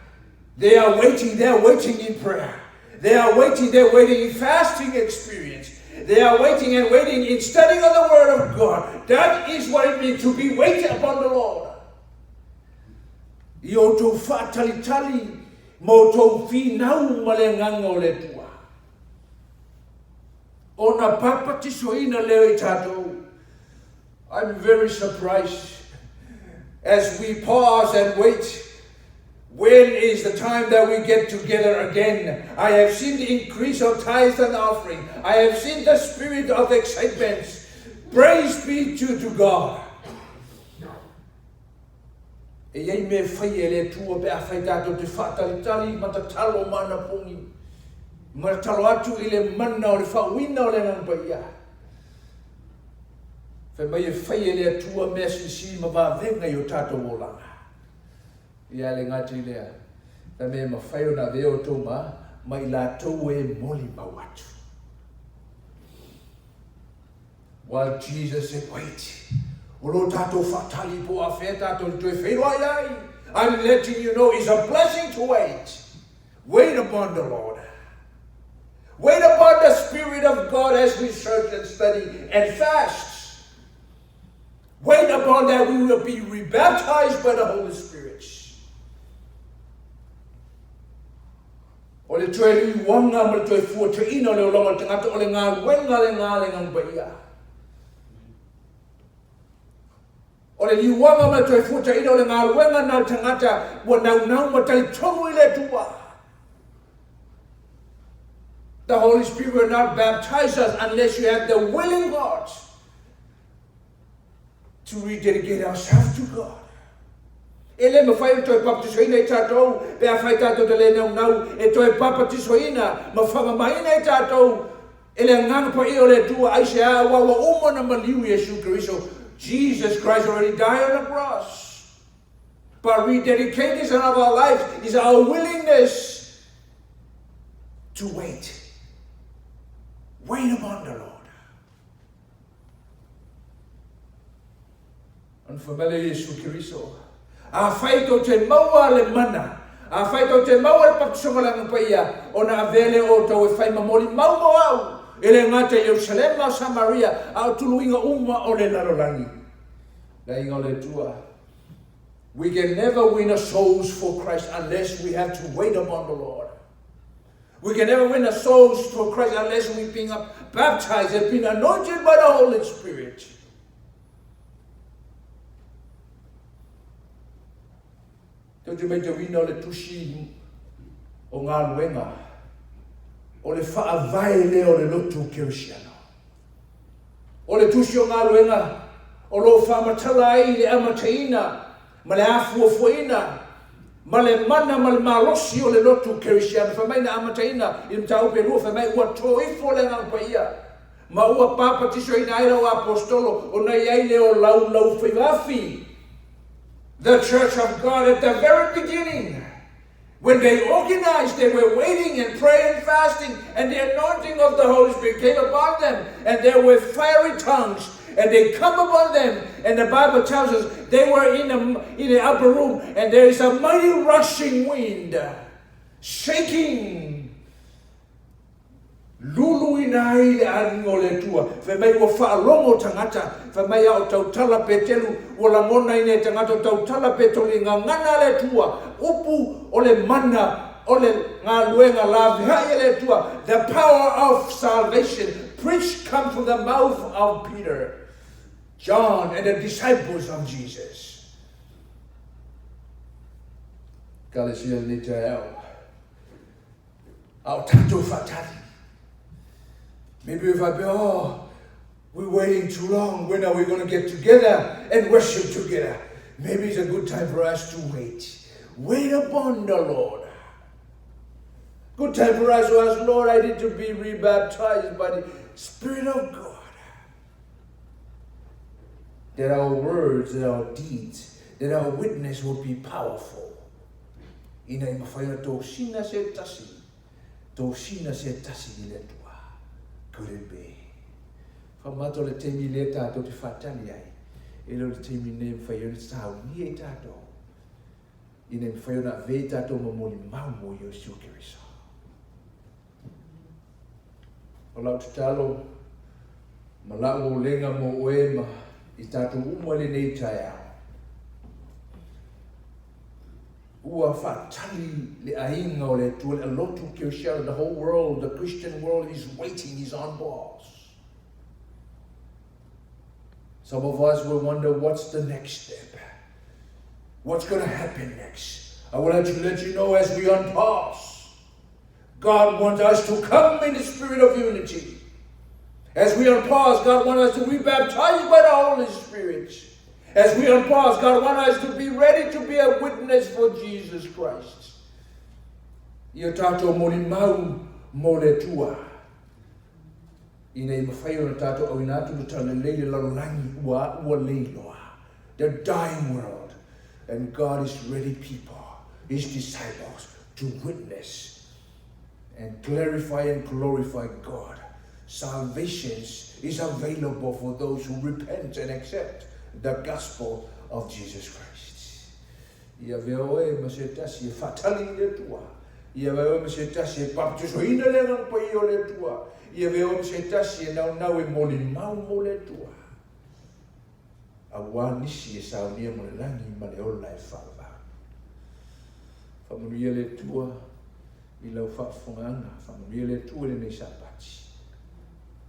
They are waiting, they are waiting in prayer. They are waiting, they are waiting in fasting experience. They are waiting and waiting in studying of the Word of God. That is what it means to be waiting upon the Lord. I outou faatalitali ma outou finau ma le agaga o le Atua. Ona papatisoina lea i tatou. I'm very surprised as we pause and wait. When is the time that we get together again? I have seen the increase of tithes and offering. I have seen the spirit of excitement. Praise be to, to God. E i ai mea e fai e le Atua pe afai tatou te faatalitali ma tatalo ma ana pogi, ma tatalo atu i le mana o le faauuina o le Agaga Paia. Fai mai e fai e le Atua mea silisili ma vavega i o tatou olaga. Ia le gata i lea, fai mai e mafai ona avea outou ma, ma i latou e molimau atu. While Jesus said, wait, o lo tatou faatali po o afea tatou te toe feiloai ai. I'm letting you know it's a blessing to wait. Wait upon the Lord. Wait upon the Spirit of God as we search and study and fast. Wait upon that we will be rebaptized by the Holy Spirit. O le toe liuanga ma le toe fuataina o le olaga o le tagata, o le galuega lena a le Agaga Paia. O le liuanga ma le toe fuataina o le galuega lena a le tagata ua naunau ma talitonu i le Atua. The Holy Spirit will not baptize us unless you have the willing heart to rededicate ourselves to God. E le mafai ona toe papatisoina i tatou pe afai tatou te le naunau e toe papatisoina ma faamamaina i tatou e le Agaga Paia o le Atua aisea aua ua uma ona maliu Iesu Keriso. Jesus Christ already died on the cross. But rededication of our life is our willingness to wait. Wait upon the Lord. Ona fai mai lea o Iesu Keriso, Afai tou te maua le mana, afai tou te maua le baptisoga o le Agaga Paia, ona avea lea o outou e fai ma molimau mo au. E le gata i Ierusalema, o Samaria, a o tuluiga uma o le lalolagi. Le aiga o le Atua. We can never win a souls for Christ unless we have to wait upon the Lord. We can never win a souls for Christ unless we've been baptized and been anointed by the Holy Spirit. Tou te matauina o le tusi o galuega o le faavae lea o le lotu kerisiano. O le tusi o galuega o lo o faamatala ai le amataina ma le afuafuaina ma le mana ma le malosi o le lotu kerisiano. Fai mai na amataina i le mataupu e lua, fai mai ua to ifo le Agaga Paia ma ua papatisoina ai lau aposetolo ona i ai lea o laulaufaiva-afi. The church of God at the very beginning, when they organized, they were waiting and praying and fasting, and the anointing of the Holy Spirit came upon them, and there were fiery tongues, and they come upon them. And the Bible tells us they were in the, in the upper room, and there is a mighty rushing wind shaking Luluina ai le aliga o le Atua, fai mai ua faalogo tagata, fai mai a o tautala Petelu, ua lagonaina e tagata o tautala Petelu i gagana a le Atua, upu o le mana o le galuega laveai a le Atua, the power of salvation preached come from the mouth of Peter, John and the disciples of Jesus. Ekalesia lenei taeao. A o tatou faatali. Maybe we faapea, oh, we're waiting too long. When are we going to get together and worship together? Maybe it's a good time for us to wait. Wait upon the Lord. Good time for us to ask, Lord, I need to be rebaptized by the Spirit of God. That our words, that our deeds, that our witness will be powerful. Ina i mawhai ona tōsina se tasi, tōsina se tasi i le Atua. Could it be? Whamato le taimi lea tātou te whātali ai. E leo le taimi nei mwhai ona tāunia i tātou. Ina i mawhai ona ve i tātou mamoli mau mo Iesu Keriso. O lau tatalo ma lau olega mo oe ma i tatou uma i lenei taeao. Ua faatali le aiga o le Atua, le lotu kerisiano, the whole world, the Christian world is waiting, is on pause. Some of us will wonder what's the next step. What's going to happen next? I would like to let you know as we unpause. God wants us to come in the spirit of unity. As we unpause, God wants us to be baptized by the Holy Spirit. As we unpause, God wants us to be ready to be a witness for Jesus Christ. Ia tātou molimau mo le Atua. Ina ia mafai ona tātou auina atu le talalelei le lalolagi ua ua leiloa. The dying world. And God is ready people, His disciples, to witness and clarify and glorify God. Salvation is available for those who repent and accept the gospel of Jesus Christ. Ia avea oe ma se tasi e faatali i le Atua. Ia avea oe ma se tasi e baptisoina le Agaga Paia o le Atua. Ia avea oe ma se tasi e naunau e molimau mo le Atua. Aua nisi e saunia mo le lagi ma le ola e faavavau. Faamanuia le Atua i lau faafofogaaga. Faamanuia le Atua i lenei Sapati.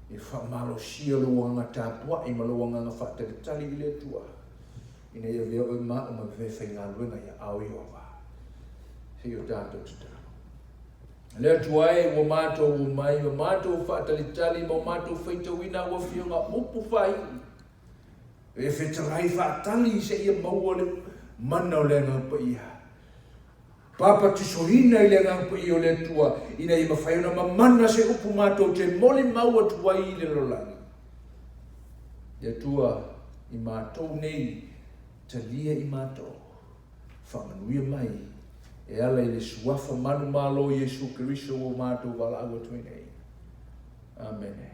E faamalosia lou agaga tapuai ma lou agaga faatalitali i le Atua, ina ia avea oe ma au ma faigaluega ia ao Ieova. Seia o tatou tatalo. Le Atua e, ua matou omai, ua matou faatalitali ma ua matou faitauina au afioga upu faaiu. E fetalai faatali seia maua le mana o le Agaga Paia. Papatisoina i le Agaga Paia o le Atua, ina ia mafai ona mamana se upu matou te molimau atu ai i le lalolagi. Le Atua, i matou nei, talia i matou. Faamanuia mai e ala i le Suafa manumalo o Iesu Keriso ua matou valaau atu ai nei. Amene.